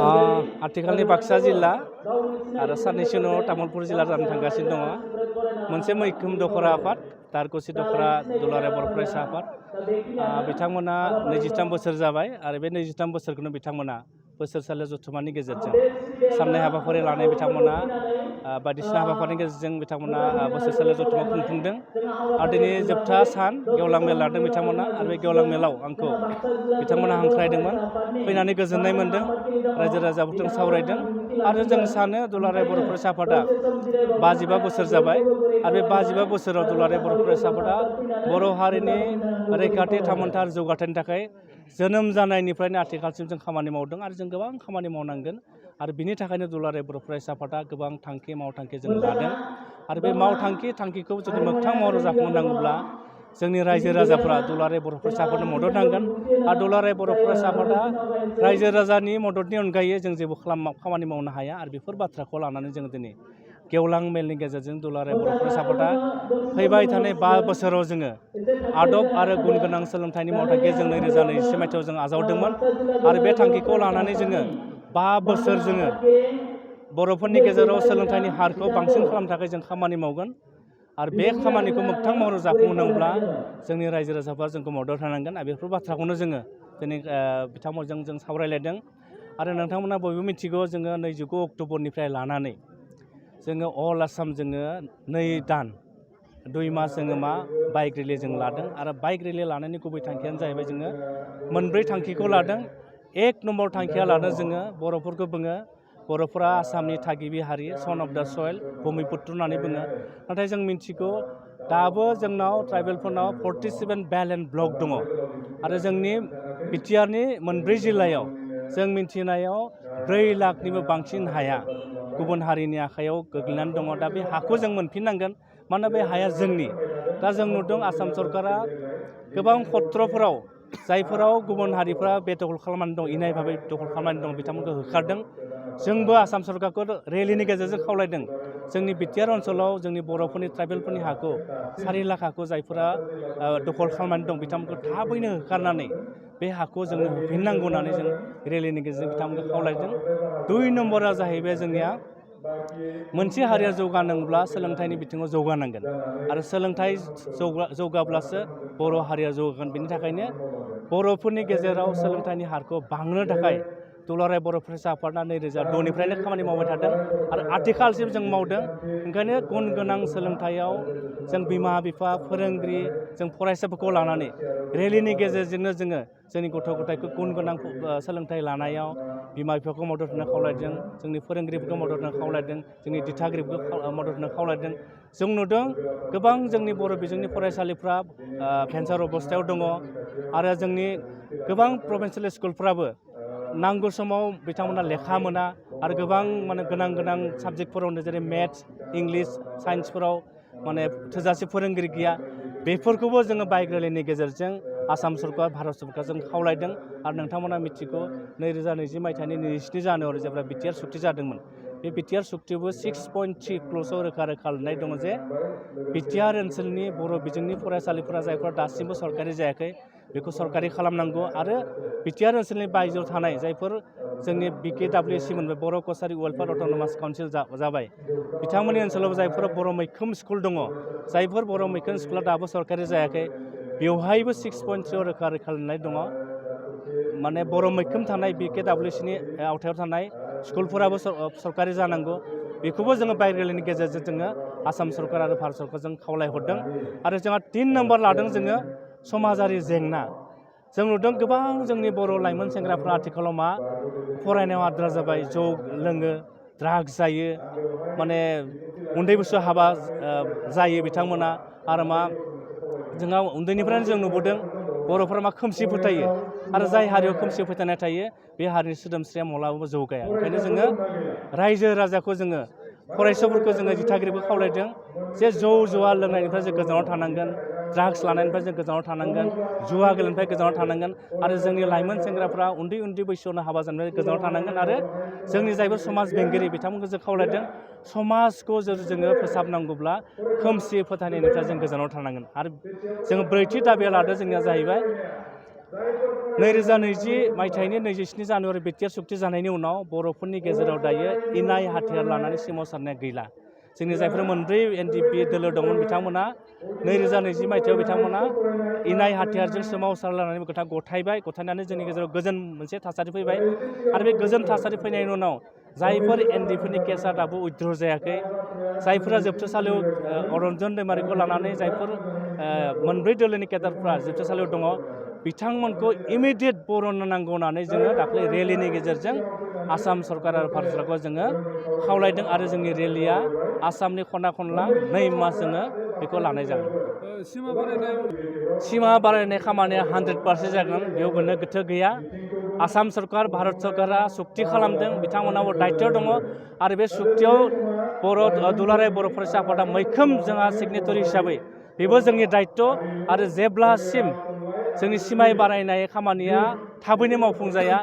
आथिखालनि बाक्सा जिल्ला आरो साननैसो उनाव तामुलपुर जिल्ला जानो थांगासिनो दङ। मोनसे मैखोम दखरा आफाद दारक'सि दखरा दुलाराय बर' फरायसा आफाद बिथांमोना 23 बोसोर जाबाय आरो बे 23 बोसोरखौनो बिथांमोना बोसोरसालि जथुम्मानि गेजेरजों साननाय हाबाफारि लानाय बिथांमोना बायदिसिना हाबाफारिनि गेजेरजों बिथांमोना बोसोरसालि जथुम्मा खुंफुंदों आरो दिनै जोबथा सान गेवलां मेल लादों बिथांमोना आरो बे गेवलां मेलाव आंखौ बिथांमोना हांख्रायदोंमोन फैनानै गोजोननाय मोन्दों रायजो राजाफोरजों सावरायदों आरो जों सानो दुलाराय बर' फरायसा आफादा 55 बोसोर जाबाय आरो बे 55 बोसोराव दुलाराय बर' फरायसा आफादा बर' हारिनि रैखाथि थामोनथा आरो जौगाथायनि थाखाय जोनोम जानायनिफ्रायनो आथिखालसिम जों खामानि मावदों आरो जों गोबां खामानि मावनांगोन आरो बिनि थाखायनो दुलाराय बर' फरायसा आफादा गोबां मावथांखि जों लादों आरो बे थांखिखौ जुदि मोगथां महराव जाफुंहोनांगौब्ला जोंनि रायजो राजाफ्रा दुलाराय बर' फरायसा आफादनो मदद नांगोन आरो दुलाराय बर' फरायसा आफादा रायजो राजानि मददनि अनगायै जों जेबो खामानि मावनो हाया आरो बेफोर बाथ्राखौ लानानै जों दिनै गेवलां मेलनि गेजेरजों दुलाराय बर' फरायसा आफादा फैबाय थानाय 5 बोसोराव जोङो आदब आरो गुन गोनां सोलोंथाइनि मावथांखि जों 2020 मायथाइयाव जों आजावदोंमोन आरो बे थांखिखौ लानानै जोङो 5 बोसोर जोङो बर'फोरनि गेजेराव सोलोंथाइनि हारखौ बांसिन खालामनो थाखाय जों खामानि मावगोन आरो बे खामानिखौ मोगथां महराव जाफुंहोनांगौब्ला जोंनि रायजो राजाफ्रा जोंखौ मदद होनांगोन आरो बेफोर बाथ्राखौनो जोङो दिनै बिथांमोनजों जों सावरायलायदों आरो नोंथांमोना बयबो मिथिगौ जोङो 29 अक्ट'बरनिफ्राय लानानै जोङो अल आसाम जोङो 2 दान 2 मास जोङो बाइक रेलि जों लादों आरो बाइक रेलि लानायनि गुबै थांखियानो जाहैबाय जोङो मोनब्रै थांखिखौ लादों। 1 नम्बर थांखिया लादों जोङो बर'फोरखौ बुङो बर'फोरा आसामनि थागिबि हारि सन अफ दा सयल भुमिपुत्र होननानै बुङो नाथाय जों मिथिगौ दाबो जोंनाव ट्राइबेलफोरनाव 47 बेलेन्स ब्लक दङ आरो जोंनि बिटिआरनि मोनब्रै जिल्लायाव जों मिथिनायाव 4 लाखनिबो बांसिन हाया गुबुन हारिनि आखायाव गोग्लैनानै दङ। दा बे हाखौ जों मोनफिननांगोन मानोना बे हाया जोंनि। दा जों नुदों आसाम सरकारा गोबां पत्रफोराव जायफोराव गुबुन हारिफ्रा बेदखल खालामनानै दं इनाय भाबै दखल खालामनानै दं बिथांमोनखौ होखारदों। जोंबो आसाम सरकारखौ रेलिनि गेजेरजों खावलायदों जोंनि बिटिआर ओनसोलाव जोंनि बर'फोरनि ट्राइबेलफोरनि हाखौ 4 लाख हाखौ जायफोरा दखल खालामनानै दं बिथांमोनखौ थाबैनो होखारनानै बे हाखौ जोंनो होफिननांगौ होननानै जों रेलिनि गेजेरजों बिथांमोनखौ खावलायदों। 2 नम्बरा जाहैबाय जोंनिया मोनसे हारिया जौगानांगौब्ला सोलोंथाइनि बिथिङाव जौगानांगोन आरो सोलोंथाइ जौगाब्लासो बर' हारिया जौगागोन। बेनि थाखायनो बर'फोरनि गेजेराव सोलोंथाइनि हारखौ बांहोनो थाखाय दुलाराय बर' फरायसा आफादा 2002निफ्रायनो खामानि मावबाय थादों आरो आथिखालसिम जों मावदों। ओंखायनो गुन गोनां सोलोंथाइयाव जों बिमा बिफा फोरोंगिरि जों फरायसाफोरखौ लानानै रेलिनि गेजेरजोंनो जोङो जोंनि गथ' गथायखौ गुन गोनां सोलोंथाइ लानायाव बिमा बिफाखौ मदद होनो खावलायदों जोंनि फोरोंगिरिफोरखौ मदद होनो खावलायदों जोंनि दिथागिरिफोरखौ मदद होनो खावलायदों। जों नुदों गोबां जोंनि बर' बिजोंनि फरायसालिफ्रा भेन्सार अबस्थायाव दङ आरो जोंनि गोबां प्रभिन्सियेल स्कुलफ्राबो नांगौ समाव बिथांमोना लेखा मोना आरो गोबां गोनां साबजेक्टफोरावनो जेरै मेथ्स इंलिस साइन्सफोराव थोजासे फोरोंगिरि गैया। बेफोरखौबो जोङो बाइक रेलिनि गेजेरजों आसाम सरकार भारत सरकारजों खावलायदों आरो नोंथांमोना मिथिगौ 2020 मायथाइनि 27 जानुवारि जेब्ला बिटिआर सुक्ति जादोंमोन बे बिटिआर सुक्तियावबो 6.3 क्ल'सआव रोखा लिरनाय दङ जे बिटिआर ओनसोलनि बर' बिजोंनि फरायसालिफोरा जायफोरा दासिमबो सरकारि जायाखै बेखौ सरकारि खालामनांगौ आरो बिटिआर ओनसोलनि बायजोआव थानाय जायफोर जोंनि BKWC मोनबाय बर' कसारि वेलफेयार अट'नमास काउन्सिल जाबाय बिथांमोननि ओनसोलाव जायफोर बर' मैखोम स्कुल दङ जायफोर बर' मैखोम स्कुला दाबो सरकारि जायाखै बेवहायबो 6.3 रोखा लिरनाय दङ बर' मैखोम थानाय BKWCनि आवथायाव थानाय स्कुलफोराबो सरकारि जानांगौ। बेखौबो जोङो बाइक रेलिनि गेजेरजों जोङो आसाम सरकार आरो भारत सरकारजों खावलायहरदों आरो जोंहा 3 नम्बर लादों जोङो समाजारि जेंना। जों नुदों गोबां जोंनि बर' लाइमोन सेंग्राफ्रा आथिखालाव फरायनायाव आद्रा जाबाय जौ लोङो ड्राग्स जायो उन्दै बैसोआव हाबा जायो बिथांमोना आरो जोंहा उन्दैनिफ्रायनो जों नुबोदों बर'फोरा खोमसि फोथायो आरो जाय हारियाव खोमसि फोथायनाय थायो बे हारिनि सोदोमस्रिया माब्लाबाबो जौगाया। ओंखायनो जोङो रायजो राजाखौ जोङो फरायसाफोरखौ जोङो दिथागिरिबो खावलायदों जे जौ जुवा लोंनायनिफ्राय जों गोजानाव थानांगोन ड्राग्स लानायनिफ्राय जों गोजानाव थानांगोन जुवा गेलेनायनिफ्राय गोजानाव थानांगोन आरो जोंनि लाइमोन सेंग्राफ्रा उन्दै बैसोआवनो हाबा जानायनिफ्राय गोजानाव थानांगोन आरो जोंनि जायफोर समाज बेंगिरि बिथांमोनखौ जों खावलायदों समाजखौ जोङो फोसाबनांगौब्ला खोमसि फोथायनायनिफ्राय जों गोजानाव थानांगोन। आरो जोङो 4थि दाबिया लादों जोंनिया जाहैबाय 2020 मायथाइनि 27 जानुवारि बिटिआर सुक्ति जानायनि उनाव बर'फोरनि गेजेराव दायो इनाय हाथियार लानानै सोमावसारनाया गैला। जोंनि जायफोर मोनब्रै एनडिपि दोलो दंमोन बिथांमोना 2020 मायथाइयाव बिथांमोना इनाय हाथियारजों सोमावसारलायनानै खोथा गथायनानै जोंनि गेजेराव गोजोन मोनसे थासारि फैबाय आरो बे गोजोन थासारि फैनायनि उनाव जायफोर एनडिपिनि केसआ दाबो उइथ्र' जायाखै, जायफोरा जोबथेसालियाव अरन्जन दैमारिखौ लानानै जायफोर मोनब्रै दोलोनि केडारफ्रा जोबथेसालियाव दङ बिथांमोनखौ इमिडियेट बरननो नांगौ होननानै जोङो दाख्लै रेलिनि गेजेरजों आसाम सरकार आरो भारत सरकारखौ जोङो खावलायदों आरो जोंनि रेलिया आसामनि खना खनला 2 मास जोङो बेखौ लानाय जागोन। सिमा बारायनाय खामानिया 100% जागोन, बेयाव गोनो गोथो गैया। आसाम सरकार भारत सरकारा सुक्ति खालामदों, बिथांमोनाबो दायित्व दङ आरो बे सुक्तियाव दुलाराय बर' फरायसा आफादा मैखोम जोंहा सिगनेटरि हिसाबै बेबो जोंनि दायित्व आरो जेब्लासिम जोंनि सिमाय बारायनाय खामानिया थाबैनो मावफुंजाया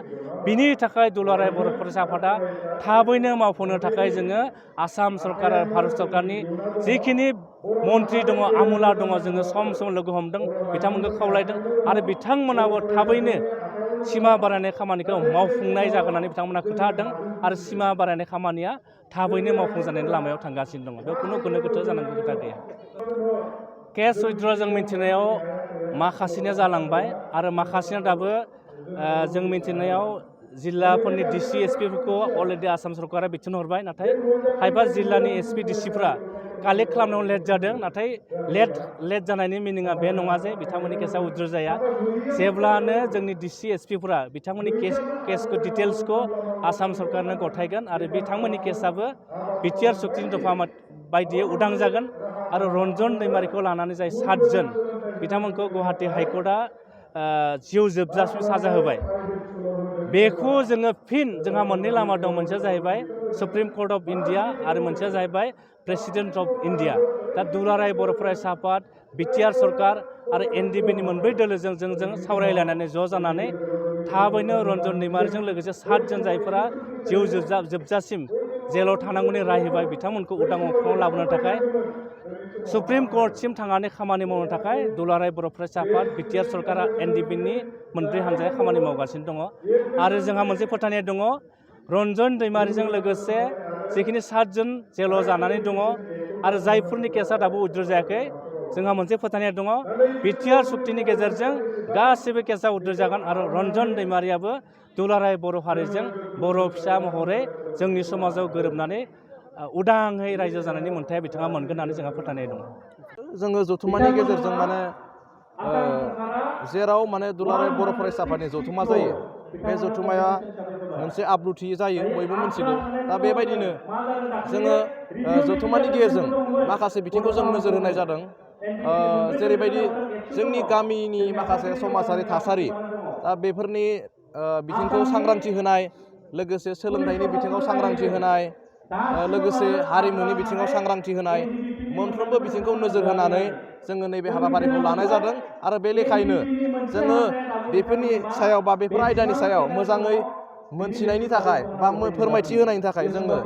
बिनि थाखाय दुलाराय बर' फरायसा आफादा थाबैनो मावफुंनो थाखाय जोङो आसाम सरकार आरो भारत सरकारनि जिखिनि मन्त्रि दङ आमुला दङ जोङो सम सम लोगो हमदों, बिथांमोनखौ खावलायदों आरो बिथांमोनाबो थाबैनो सिमा बारायनाय खामानिखौ मावफुंनाय जागोन होननानै बिथांमोना खोथा होदों आरो सिमा बारायनाय खामानिया थाबैनो मावफुंजानायनि लामायाव थांगासिनो दङ। बेयाव खुनु गोनो गोथो जानांगौ खोथा गैया। केस उइथ्र' जों मिथिनायाव माखासेनिया जालांबाय आरो माखासेना दाबो जों मिथिनायाव जिल्लाफोरनि डिसि एसपिफोरखौ अलरेडि आसाम सरकारा बिथोन हरबाय, नाथाय खायफा जिल्लानि एसपि डिसिफ्रा कालेक्ट खालामनायाव लेट जादों, नाथाय लेट जानायनि मिनिङा बे नङा जे बिथांमोननि केसआ उइथ्र' जाया। जेब्लानो जोंनि डिसि एसपिफोरा बिथांमोननि केसखौ डिटेल्सखौ आसाम सरकारनो गथायगोन आरो बिथांमोननि केसआबो बिटिआर सुक्तिनि दफा बायदियै उदां जागोन आरो रन्जन दैमारिखौ लानानै जाय 7 जन बिथांमोनखौ गुवाहाटि हाइकर्टआ जिउ जोबजासिम साजा होबाय। बेखौ जोङो फिन जोंहा मोननै लामा दं, मोनसेया जाहैबाय सुप्रिम कर्ट अफ इन्डिया आरो मोनसेया जाहैबाय प्रेसिडेन्ट अफ इन्डिया। दा दुलाराय बर' फरायसा आफाद, बिटिआर सरकार आरो एनडिपिनि मोनब्रै दोलोजों जों सावरायलायनानै ज' जानानै थाबैनो रन्जन दैमारिजों लोगोसे 7 जन जायफोरा जिउ जोबजासिम जेलाव थानांगौनि राय होबाय बिथांमोनखौ उदां अख्राङाव लाबोनो थाखाय सुप्रिम कर्टसिम थांनानै खामानि मावनो थाखाय दुलाराय बर' फरायसा आफाद, बिटिआर सरकारा एनडिपिनि मोनब्रै हान्जाया खामानि मावगासिनो दङ आरो जोंहा मोनसे फोथायनाय दङ रन्जन दैमारिजों लोगोसे जिखिनि 7 जन जेलाव जानानै दङ आरो जायफोरनि केसआ दाबो उइथ्र' जायाखै, जोंहा मोनसे फोथायनाय दङ बिटिआर सुक्तिनि गेजेरजों गासैबो केसआ उइथ्र' जागोन आरो रन्जन दैमारियाबो दुलाराय बर' हारिजों बर' फिसा महरै जोंनि समाजाव गोरोबनानै उदाङै रायजो जानायनि मोन्थाया बिथाङा मोनगोन होननानै जोंहा फोथायनाय दङ। जोङो जथुम्मानि गेजेरजों माने जेराव माने दुलाराय बर' फरायसा आफादनि जथुम्मा जायो बे जथुम्माया मोनसे आब्रुथि जायो, बयबो मिथिगौ। दा बेबायदिनो जोङो जथुम्मानि गेजेरजों माखासे बिथिंखौ जों नोजोर होनाय जादों, जेरैबायदि जोंनि गामिनि माखासे समाजारि थासारि, दा बेफोरनि बिथिंखौ सांग्रांथि होनाय, लोगोसे सोलोंथाइनि बिथिङाव सांग्रांथि होनाय, लोगोसे हारिमुनि बिथिङाव सांग्रांथि होनाय, मोनफ्रोमबो बिथिंखौ नोजोर होनानै जोङो नैबे हाबाफारिखौ लानाय जादों आरो बे लेखायैनो जोङो बेफोरनि सायाव बा बेफोर आयदानि सायाव मोजाङै मोनथिनायनि थाखाय बा फोरमायथि होनायनि थाखाय जोङो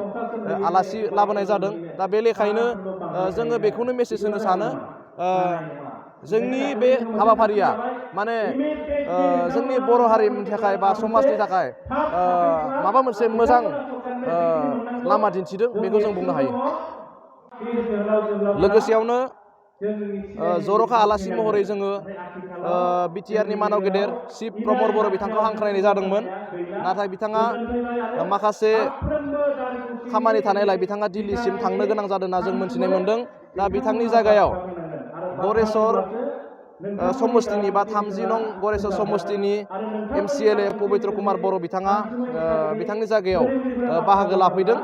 आलासि लाबोनाय जादों। दा बे लेखायैनो जोङो बेखौनो मेसेज होनो सानो, जोंनि बे हाबाफारिया माने जोंनि बर' हारिनि थाखाय बा समाजनि थाखाय माबा मोनसे मोजां लामा दिन्थिदों बेखौ जों बुंनो हायो। लोगोसेयावनो जर'खा आलासि महरै जोङो बिटिआरनि मानाव गेदेर चिफ प्रमद बर' बिथांखौ हांख्रायनाय जादोंमोन, नाथाय बिथाङा माखासे खामानि थानायलाय बिथाङा दिल्लीसिम थांनो गोनां जादों होनना जों मोनथिनाय मोन्दों। दा बिथांनि जायगायाव गरेस्वर समस्तिनि बा 30 नं गरेस्वर समस्तिनि MCLA पबित्र कुमार बर' बिथाङा बिथांनि जायगायाव बाहागो लाफैदों।